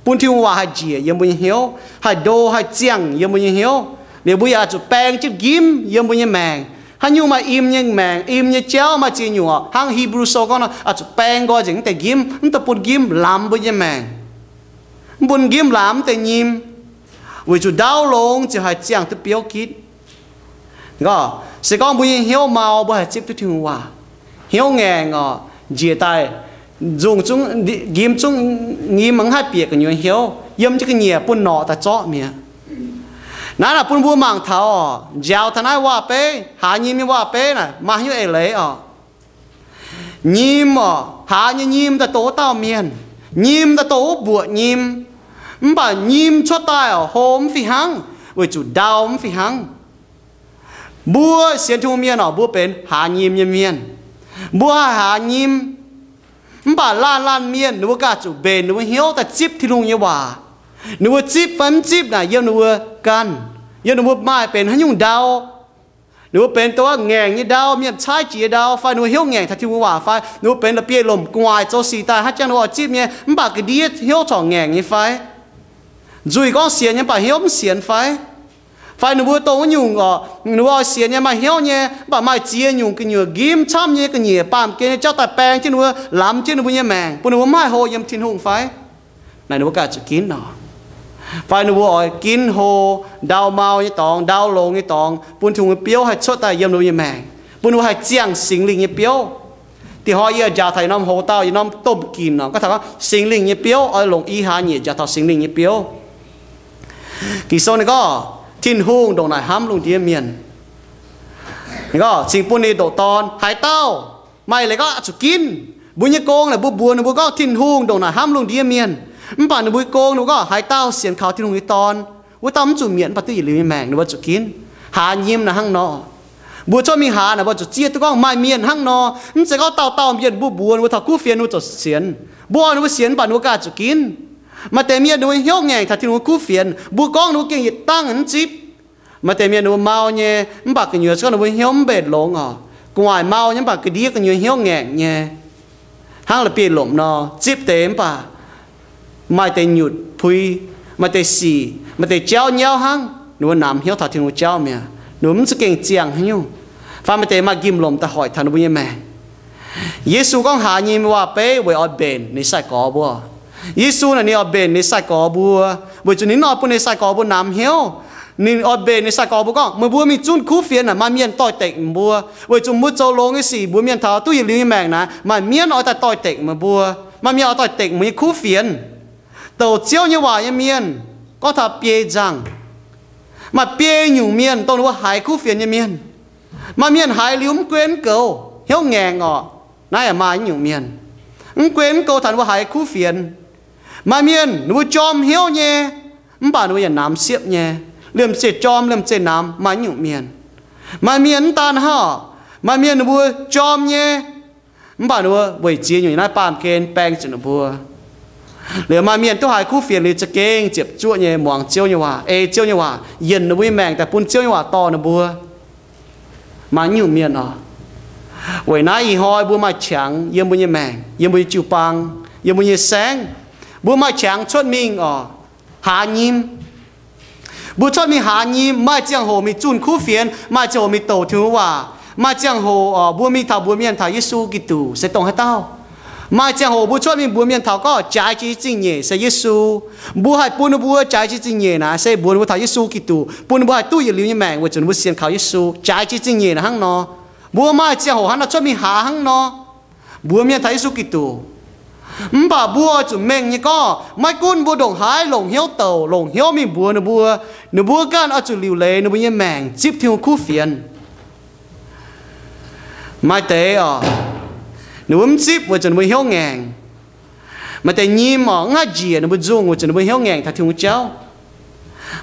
bun Tin-Hungh waac haih njiec yiem mbuo nyei hnyouv, haih ndo haih ziangh yiem mbuo nyei hnyouv. Liuz mbuo yaac oix zuqc baeng jienv nqimv yiem mbuo nyei maengc. Haaix nyungc maaih im nyei maengc, im nyei jauv maaih ziex nyungc oc, hnangv Hipv^lu Sou gorngv nor, oix zuqc baeng nqoi nzengc mv deix nqimv, mv dungx bun nqimv lamz mbuo nyei maengc, mv bun nqimv lamz mv deix nyim. Weic zuqc ndau longx ziouc haih ziangh duqv biouv gitv. Se gorngv mbuo nyei hnyouv mau, mbuo haih zipv duqv Tin-Hungh waac. Hnyouv ngaengc oc, njiec daaih, nzungh zungv, nqimv zungv, nqimv mv haih bieqc gu'nyuoz hnyouv, yiem jienv ga'nyiec bun norqc daaih zorqv mi'aqv. Naaiv naaic bun mbuo mangc taux oc, njaaux taux naaiv waac-beiv, haaz nyim nyei waac-beiv naaic maaih haaix nyungc eix leiz oc. Nyim oc, haaz nyei nyim daaih dongh wuov dauh mienh. Nyim daaih dongh wuov mbuoqc nyim. Mv baac nyim cuotv daaih oc, hlo mv fih hnangv, weic zuqc ndau mv fih hnangv. Mbuo sienx Tin-Hungh mienh oc, mbuo benx haaz nyim nyei mienh. Mbuo haih haaz nyim. Mv baac laanh laanh mienh ninh mbuo ganh zuqc mbenc ninh mbuo hnyouv daaih zipv Tin-Hungh nyei waac. Ninh mbuo zipv fai mv zipv naaic yiem ninh mbuo ganh, yiem ninh mbuo maaih benx haaix nyungc ndau. Ninh mbuo benx dongh wuov ngaengc nyei ndau, mienh caaiv jiex ndau, fai ninh mbuo hnyouv ngaengc taux Tin-Hungh waac fai, ninh mbuo benx la'bieiv-lomc gu'nguaaic zoux sic daaih haaix jangx ninh mbuo oix zipv nyei, mv baac ga'ndiev hnyouv corc ngaengc nyei fai, nzuih gorngv sienx nyei, mv baac hnyouv mv sienx fai, fai ninh mbuo dongh wuov nyungc oc, ninh mbuo oix sienx nyei, maaih hnyouv nyei, mv baac maaih ziex nyungc gu'nyuoz nqimv camv nyei ga'nyiec baamh gen nyei jauv daaih baeng jienv ninh mbuo, lamz jienv ninh mbuo nyei maengc, bun ninh mbuo mv haih hlo yiem Tin-Hungh fai. Naaic ninh mbuo ganh zuqc ginv oc. Fai ninh mbuo oix ginv hlo ndau mau nyei dorngx, ndau longx nyei dorngx, bun Tin-Hungh nyei biouv haih cuotv daaih yiem ninh mbuo nyei maengc, bun ninh mbuo haih ziangh Singx Lingh nyei biouv. Dih hnoi yie njaaux taux yietc norm hoc dauh, yietc norm domh ginc oc, gorngv taux gorngv Singx Lingh nyei biouv oix longc i haaix nyieqc njaaux taux Singx Lingh nyei biouv. Ging-Sou ninh gorngv Tin-Hungh ndongc naaic hnamv lungh ndiev mienh. Ninh gorngv cingx bun ninh ndoqc Dorn. Haaix dauh maaih leiz gorngv zuqc ginv. Mbuo nyei gong naaic mbuo mbuox ninh mbuo gorngv Tin-Hungh ndongc naaic hnamv lungh ndiev mienh. Mv baac ninh mbuo nyei gong ninh mbuo gorngv haaix dauh sienx kaux Tin-Hungh nyei Dorn, wuov dauh mv zuqc mietc, mv baac duqv yietc liuz nyei maengc, ninh mbuo zuqc ginv. Haaz nyim naaic hnangv nor. Mbuo cuotv mingh haaz naaic mbuo zuqc zieqv duqv gorngv maaih mienh hnangv nor. Mv zeiz gorngv dauh dauh mienh mbuo mbuox ninh mbuo taux kuv fienx ninh mbuo ziouc sienx. Mbuo oix ninh mbuo sienx mv baac ninh mbuo ganh zuqc ginv. Maaih deix mienh ninh mbuo hnyouv ngaengc taux Tin-Hungh kuv fienx, mbuo gorngv ninh mbuo gengh yietc dangh mv zipv. Maaih deix mienh ninh mbuo mau nyei, mv baac gu'nyuoz se gorngv ninh mbuo hnyouv mv mbenc longx oc. Gu'nguaaic mau nyei mv baac ga'ndiev gu'nyuoz hnyouv ngaengc nyei. Hnangv la'bieiv-lomc nor, zipv deix mv baac maaih deix nyutc pui, maaih deix sic, maaih deix jauv nyauv hnangv, ninh mbuo namx hnyouv taux Tin-Hungh jauv mi'aqv. Ninh mbuo mv za'gengh ziangh haaix nyungc. Fai maaih deix maaih njimv-lomc daaih hoic taux ninh mbuo nyei maengc. Yesu gorngv haaz nyim waac-beiv weic oix mbenc ninh nyei sai-gorx mbuo. Yesu naaic ninh oix mbenc ninh nyei sai-gorx mbuo, weic zuqc ninh mv oix bun ninh nyei sai-gorx mbuo namx hnyouv. Ninh oix mbenc ninh nyei sai-gorx mbuo gorngv, meih mbuo mingh zunh kuv fienx naaic maaih mienh doix-dekc meih mbuo. Weic zuqc mbuo zoux longx nyei sic mbuox mienh taux duqv yietc liuz nyei maengc naaic, maaih mienh oix daaih doix-dekc meih mbuo. Maaih mienh oix doix-dekc meih nyei kuv fienx. Douc Ziouv nyei waac nyei mienh gorngv taux biei nzangh. Maaih biei nyungc mienh dongh ninh mbuo haiz kuv fienx nyei mienh. Maaih mienh haiz liuz mv guen mv goux, hnyouv ngaengc orqc. Naaiv yaac maaih nyungc mienh mv guen mv goux taux ninh mbuo haiz kuv fienx. Maaih mienh ninh mbuo jorm hnyouv nyei, mv baac ninh mbuo yaac namx siepv nyei, liemh zeih jorm liemh zeih namx, maaih nyungc mienh. Maaih mienh mv daan hnangv, maaih mienh ninh mbuo jorm nyei, mv baac ninh mbuo weic ziex nyungc naaiv baamh gen baeng zuqc ninh mbuo. Liuz maaih mienh duqv haiz kuv fienx liuz za'gengh ziepc zuoqv nyei muangx Ziouv nyei waac, ei Ziouv nyei waac, yienc ninh mbuo nyei maengc daaih bun Ziouv nyei waac dorh ninh mbuo. Maaih nyungc mienh oc. Weic naaiv ih hnoi mbuo maaih qangx yiem mbuo nyei maengc, yiem mbuo nyei jiu-baang, yiem mbuo nyei saengv, mbuo maaih qangx cuotv mingh oc, haaz nyim. Mbuo cuotv mingh haaz nyim, maaih ziangh hoc mingh zunh kuv fienx, maaih ziangh hoc mingh douc Tin-Hungh waac, maaih ziangh hoc oc, mbuo mingh taux mbuox mienh taux Yesu Giduc se dongh haaix dauh. Maaih ziangh hoc mbuo cuotv mingh mbuox mienh taux gorngv jaaix jiex zingh nyeic se Yesu. Mbuo haih bun ninh mbuo jaaix jiex zingh nyeic naaic se mbuox ninh mbuo taux Yesu Giduc, bun ninh mbuo haih duqv yietc liuz nyei maengc weic zuqc ninh mbuo sienx kaux Yesu. Jaaix jiex zingh nyeic naaic hnangv nor. Mbuo maaih ziangh hoc hnangv nor cuotv mingh haaz hnangv nor, mbuox mienh taux Yesu Giduc. Mv baac mbuo oix zuqc mengh nyei gorngv, maiv gunv mbuo ndongc haaix longc hnyouv douc, longc hnyouv mingh mbuox ninh mbuo, ninh mbuo ganh oix zuqc liuc leiz ninh mbuo nyei maengc zipv Tin-Hungh kuv fienx. Maaih deix oc, ninh mbuo mv zipv weic zuqc ninh mbuo hnyouv ngaengc. Maaih deix nyim oc, mv haih njiec ninh mbuo nzungh weic zuqc ninh mbuo hnyouv ngaengc taux Tin-Hungh jauv.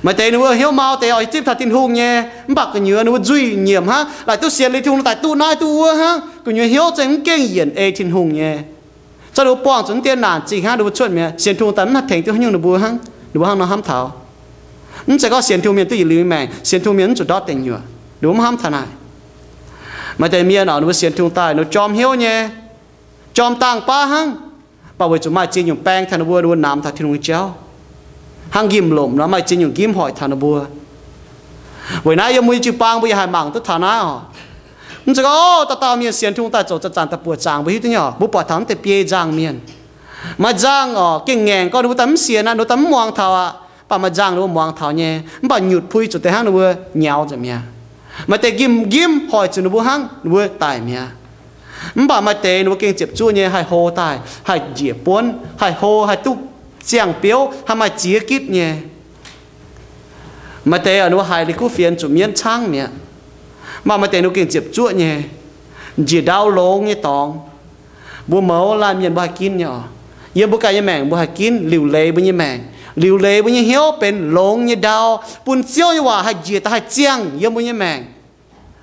Maaih deix ninh mbuo hnyouv mau deix oix zipv taux Tin-Hungh nyei, mv baac gu'nyuoz ninh mbuo nzuih nyiemc hnangv, laaic duqv sienx liuz Tin-Hungh daaih duqv naaiv duqv wuov hnangv, gu'nyuoz hnyouv zengv mv gengh yienc ei Tin-Hungh nyei. Zorqv ninh mbuo buangh zuqc mv dien naanc zingh hnangv, ninh mbuo cuotv mi'aqv, sienx Tin-Hungh daaih mv haih tengx duqv haaix nyungc ninh mbuo hnangv. Ninh mbuo hnangv nor hnamv taux. Mv zeiz gorngv sienx Tin-Hungh mienh duqv yietc liuz nyei maengc, sienx Tin-Hungh mienh mv zuqc ndortv deic nyuoqc. Ninh mbuo mv hnamv taux naaic. Maaih deix mienh oc, ninh mbuo sienx Tin-Hungh daaih, ninh mbuo jorm hnyouv nyei, jorm dangh baav hnangv, mv baac weic zuqc maaih ziex nyungc baeng taux ninh mbuo, ninh mbuo namx taux Tin-Hungh nyei jauv, hnangv njimv-lomc nor, maaih ziex nyungc njimv hoic taux ninh mbuo. Weic naaiv yiem mbuo nyei jiu-baang mbuo yaac haih mangc duqv taux naaiv oc. Mv zeiz gorngv, o, dauh dauh mienh sienx Tin-Hungh daaih zoux zanc-zanc daaih buoqc zaangc, mbuo hiuv duqv nyei oc. Mbuo buatc taux mv deix biei nzangc mienh, maaih nzangc oc, gengh ngaengc gorngv ninh mbuo daaih mv sienx aqv, ninh mbuo daaih mv muangx taux aqv, mv baac maaih nzangc ninh mbuo muangx taux nyei, mv baac nyutc pui zuqc deix hnangv ninh mbuo nyaux nzengc mi'aqv. Maaih deix njimv-njimv hoic zuqc ninh mbuo hnangv ninh mbuo daic mi'aqv. Mv baac maaih deix ninh mbuo gengh ziepc zuoqv nyei, haih hlo daaih, haih njiec buonv, haih hlo, haih duqv ziangh biouv, haih maaih ziex gitv nyei. Maaih deix ninh mbuo haiz liuz kuv fienx zuqc mienv caangv mi'aqv. Mv baac maaih deix ninh mbuo gengh ziepc zuoqv nyei, njiec ndau longx nyei dorngx. Mbuo mouz laanh mienh mbuo haih ginv nyei oc. Yiem mbuo ganh nyei maengc mbuo haih ginv liuc leiz mbuo nyei maengc, liuc leiz mbuo nyei hnyouv benx longx nyei ndau, bun Ziouv nyei waac haih njiec daaih haih ziangh yiem mbuo nyei maengc.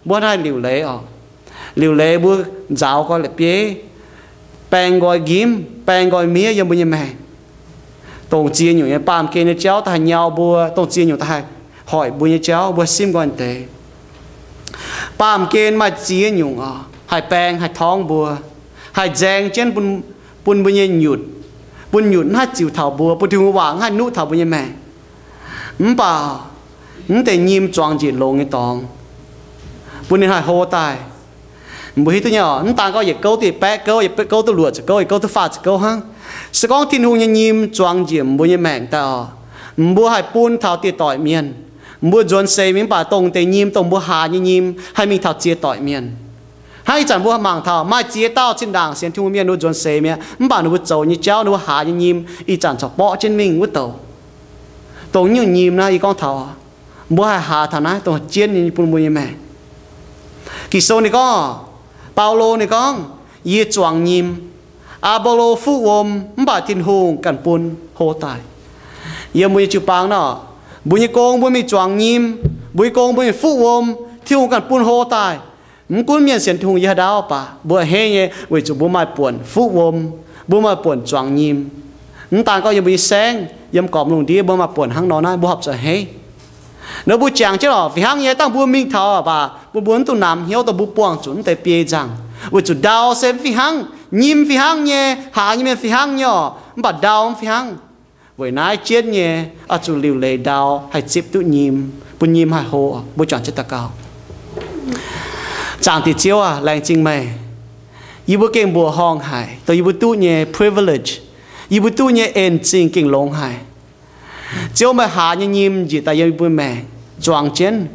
Mbuo haih liuc leiz oc. Liuc leiz mbuo nzaaux nqoi la'bieiv, baeng nqoi njimv, baeng nqoi miev yiem mbuo nyei maengc. Dongh ziex nyungc nyei baamh gen nyei jauv daaih haih nyau mbuo, dongh ziex nyungc daaih haih hoic mbuo nyei jauv, mbuo haih simv nqoi deix. Baamh gen maaih ziex nyungc oc, haih baeng haih torngv mbuo, haih nzaeng jienv bun, bun mbuo nyei nyutc, bun nyutc mv haih ziux taux mbuo, bun Tin-Hungh waac mv haih nuqv taux mbuo nyei maengc. Mv baac mv deix nyim zuangx njiec longx nyei dorngx, bun ninh haih hlo daaih. Mbuo hiuv duqv nyei oc, mv daan gorngv yietc gouv duqv yietc baeqv gouv, yietc gouv duqv luoqc ziepc gouv, yietc gouv duqv faah ziepc gouv hnangv. Se gorngv Tin-Hungh nyei nyim zuangx njiec mbuo nyei maengc daaih oc, mbuo haih bun taux dieh doic mienh. Mbuo nzuonx seix mingh mv baac dongh deix nyim, dongh mbuo haaz nyei nyim haih mingh taux ziex doic mienh. Hnangv ih zanc mbuo mangc taux maaih ziex dauh zinh ndaangc sienx Tin-Hungh mienh, ninh mbuo nzuonx seix mi'aqv, mv baac ninh mbuo zoux nyei jauv, ninh mbuo haaz nyei nyim ih zanc corc borqv jienv mingh wuov douc. Dongh nyungc nyim naaiv yie gorngv taux, mbuo haih haaz taux naaiv dongh jienv nyei bun mbuo nyei maengc. Ging-Sou ninh gorngv, Baulo ninh gorngv, yie zuangx nyim, Apolo fuqv wuom, mv baac Tin-Hungh ganh bun hlo daaih. Yiem mbuo nyei jiu-baang nor, mbuo nyei gong mbuo mingh zuangx nyim, mbuo nyei gong mbuo mingh fuqv wuom, Tin-Hungh ganh bun hlo daaih. Mv gunv mienh sienx Tin-Hungh yiem haaix ndau baac mbuo a'hneiv nyei, weic zuqc mbuo maaih buonc fuqv wuom, mbuo maaih buonc zuangx nyim. Mv daan gorngv yiem mbuo nyei saengv, yiem gormx lungh ndiev mbuo maaih buonc hnangv nor naaiv, mbuo horpc zuqc a'hneiv. Nor mbuo jangx jienv oc, fih hnangv nyei, dangh mbuo mingh taux baac mbuo, mbuo mv dungx namx hnyouv dongh mbuo buangh zuqc mv deix biei nzangc, weic zuqc ndau se mv fih hnangv, nyim fih hnangv nyei, haaz nyei mienh fih hnangv nyei oc, mv baac ndau mv fih hnangv. Weic naaiv jienv nyei oix zuqc liuc leiz ndau haih zipv duqv nyim, bun nyim haih hlo. Mbuo juangc jienv daux gaux. Zaangc Diex Ziouv aac, laengz zingh meih. Yie mbuo gengh mbuoqc horngh haic dongh yie mbuo duqv nyei privilege, yie mbuo duqv nyei en zingh gengh longx haic. Ziouv, meih haaz nyei nyim njiec daaih yiem yie mbuo maengc zuangx jienv,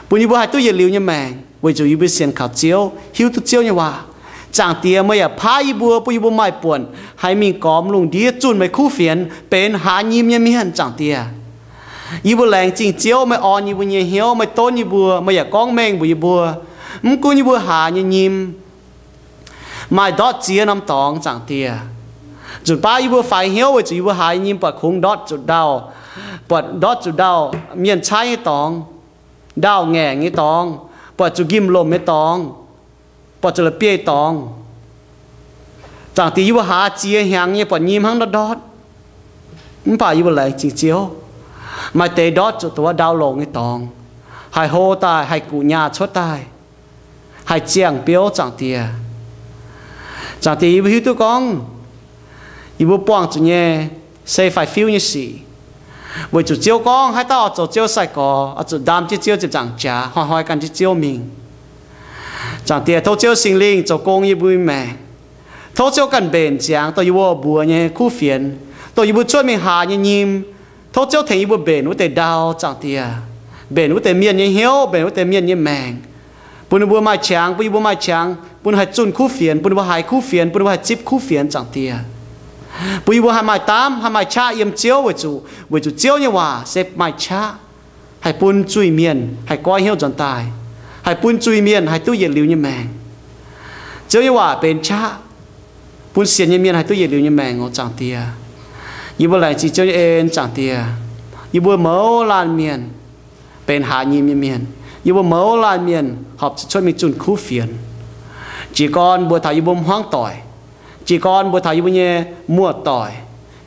bun yie mbuo haih duqv yietc liuz nyei maengc, weic zuqc yie mbuo sienx kaux Ziouv, hiuv duqv Ziouv nyei waac. Zaangc Diex, meih yaac paaiv yie mbuo, bun yie mbuo maaih buonc haih mingh gormx lungh ndiev zunh meih kuv fienx benx haaz nyim nyei mienh. Zaangc Diex, yie mbuo laengz zingh Ziouv, meih orn yie mbuo nyei hnyouv, meih donv yie mbuo, meih yaac gorngv mengh mbuox yie mbuo, mv gunv yie mbuo haaz nyei nyim maaih ndortv ziex norm dorngx, Zaangc Diex, nzunc baav yie mbuo faix hnyouv weic zuqc yie mbuo haaz nyei nyim buatc kungx ndortv zuqc ndau, buatc ndortv zuqc ndau mienh caaiv nyei dorngx, ndau-ngaengc nyei dorngx, buatc zuqc njimv-lomc nyei dorngx, buatc zuqc la'bieiv-dorngx. Zaangc Diex, yie mbuo haaz ziex hnyangx nyei buatc nyim hnangv ndortv ndortv. Mv baac yie mbuo laengz zingh Ziouv, maaih deix ndortv zuqc dongh wuov ndau longx nyei dorngx, haih hlo daaih, haih guqc nyaah cuotv daaih, haih ziangh biouv, Zaangc Diex. Zaangc Diex, yie mbuo hiuv duqv gorngv yie mbuo buangh zuqc nyei se faix-fiuv nyei sic, weic zuqc Ziouv gorngv haaix dauh oix zoux Ziouv sai-gorx oix zuqc ndaam jienv Ziouv ziepc nzaangc jaax, hnoi-hnoi gan jienv Ziouv mingh. Zaangc Diex, tov Ziouv Singx Lingh zoux gong yie mbuo nyei maengc. Tov Ziouv ganh mbenc ziangx dongh yie mbuo mbuox nyei kuv fienx, dongh yie mbuo cuotv mingh haaz nyei nyim. Tov Ziouv tengx yie mbuo mbenc wuov deix ndau, Zaangc Diex, mbenc wuov deix mienh nyei hnyouv, mbenc wuov deix mienh nyei maengc, bun ninh mbuo maaih qangx, bun yie mbuo maaih qangx, bun haih zunh kuv fienx, bun ninh mbuo haiz kuv fienx, bun ninh mbuo haih zipv kuv fienx, Zaangc Diex. Bun yie mbuo haih maaih daamv, haih maaih qaqv yiem Ziouv, weic zuqc, weic zuqc Ziouv nyei waac se maaih qaqv, haih bun zuiz-mienh haih goiv hnyouv nzuonx daaih, haih bun zuiz-mienh haih duqv yietc liuz nyei maengc. Ziouv nyei waac benx qaqv, bun sienx nyei mienh haih duqv yietc liuz nyei maengc oc, Zaangc Diex. Yie mbuo laengz zingh Ziouv nyei en, Zaangc Diex. Yie mbuo mouz laanh mienh benx haaz nyim nyei mienh. Yie mbuo mouz laanh mienh horpc zuqc cuotv mingh zunh kuv fienx. Jiez gorn mbuox taux yie mbuo hmuangv doic, jiez gorn mbuox taux yie mbuo nyei muoz-doic,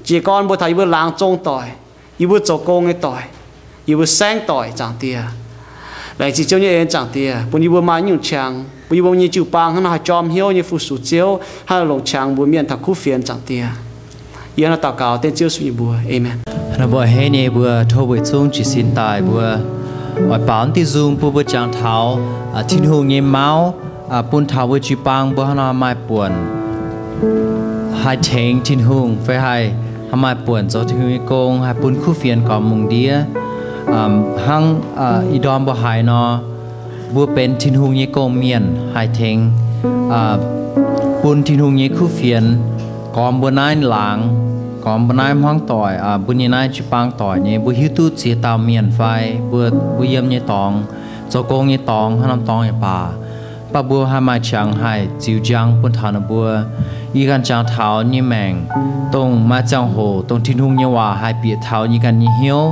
jiez gorn mbuox taux yie mbuo laangz zong doic, yie mbuo zoux gong nyei doic, yie mbuo saengv doic, Zaangc Diex. Laengz zingh Ziouv nyei en, Zaangc Diex, bun yie mbuo maaih nyungc qangx, bun yie mbuo nyei jiu-baang hnangv nor haih jorm hnyouv nyei fu-sux Ziouv, hnangv longc qangx mbuox mienh taux kuv fienx, Zaangc Diex. Yie hnangv naaiv daux gaux dengv Ziouv Yesu nyei mbuox. Aamen. Hnangv naaiv mbuo henv nyei, mbuo tov weic zungv jiez sin daaih mbuo oix baaux diuh nzung bun mbuo jangx taux Tin-Hungh nyei mauv bun taux mbuo jiu-baang mbuo hnangv nor maaih buonc haih tengx Tin-Hungh fai haih, haih maaih buonc zoux Tin-Hungh nyei gong, haih bun kuv fienx gormx lungh ndiev. Hnangv ih ndorm mbuo haiz nor, mbuo benx Tin-Hungh nyei gong-mienh haih tengx bun Tin-Hungh nyei kuv fienx gormx mbuo naaiv laangz, gormx mbuo naaiv hmuangv doic, mbuo nyei naaiv jiu-baang doic nyei. Mbuo hiuv duqv ziex dauh mienh fai mbuo, mbuo yiem nyei dorngx, zoux gong nyei dorngx, haaix norm dorngx yaac baac, mv baac mbuo haih maaih qangx haih ziux njang bun taux ninh mbuo. Yie ganh jangx taux nyei maengc, dongh maaih ziangh hoc dongh Tin-Hungh nyei waac haih bieqc taux yie ganh nyei hnyouv,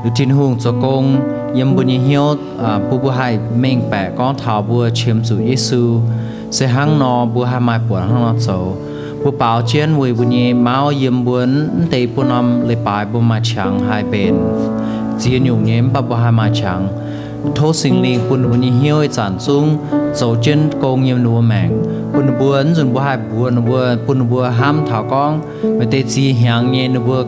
liuz Tin-Hungh zoux gong yiem mbuo nyei hnyouv, bun mbuo haih mengh baeqc gorngv taux mbuo qiemx zuqc Yesu. Se hnangv nor mbuo haih maaih buonc hnangv nor zoux. Mbuo baaux jienv weic mbuo nyei mauv yiem mbuo mv deix buo norm leiz-baaix mbuo maaih qangx haih mbenc ziex nyungc nyei, mv baac mbuo haih maaih qangx. Tov Singx Lingh bun mbuo nyei hnyouv ih zanc zungv zoux jienv gong yiem ninh mbuo maengc, bun ninh mbuo, mv nzunc mbuo haih mbuox ninh mbuo, bun ninh mbuo hnamv taux gorngv maaih deix ziex hnyangx nyei ninh mbuo,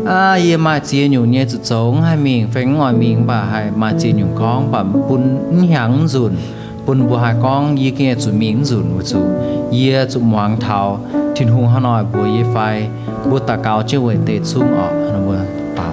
aav, yie maaih ziex nyungc nyei zuqc zoux, mv haih mingh fai mv oix mingh, mv baac haih maaih ziex nyungc gorngv, mv baac bun mv hnyangx mv nzunc, bun mbuo haih gorngv, yie gengh zuqc mingh mv nzunc weic zuqc yie zuqc muangx taux Tin-Hungh hnangv nor mbuox yie fai. Mbuo daux gaux jienv weic deix zungv orqc. Mbuo daux